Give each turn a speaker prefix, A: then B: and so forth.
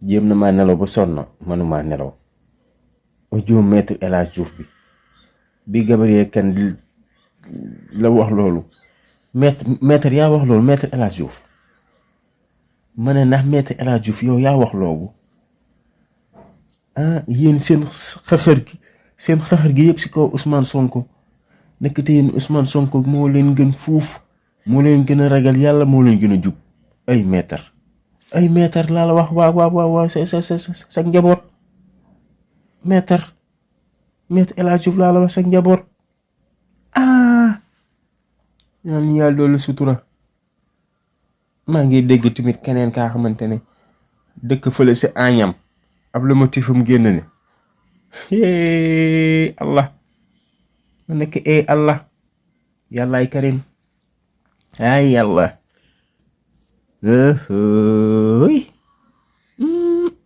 A: jéem na maa nelaw ba sonn mënumaa nelaw. audio maître El Hadj Diouf bi Gabriel Kane la wax loolu maître yaa wax loolu maître El Hadj Diouf ma ne ndax maître El Hadj Diouf yow yaa wax loolu yéen seen xaxar gi yëpp si kaw Ousmane Sonko nekk te yéen Ousmane Sonko moo leen gën fuuf moo leen gën a ragal yàlla moo leen gën a jub ay maître laa la wax waaw sa njaboot maître El Hadj Diouf laa la wax sa njaboot ñaan ñu yàlla doolu sutura. maa ngi dégg tamit keneen kaa xamante ne dëkk fële si Agnam ab la motifam génn ne Allah ma nekk Allah yàllaay karim ay yàlla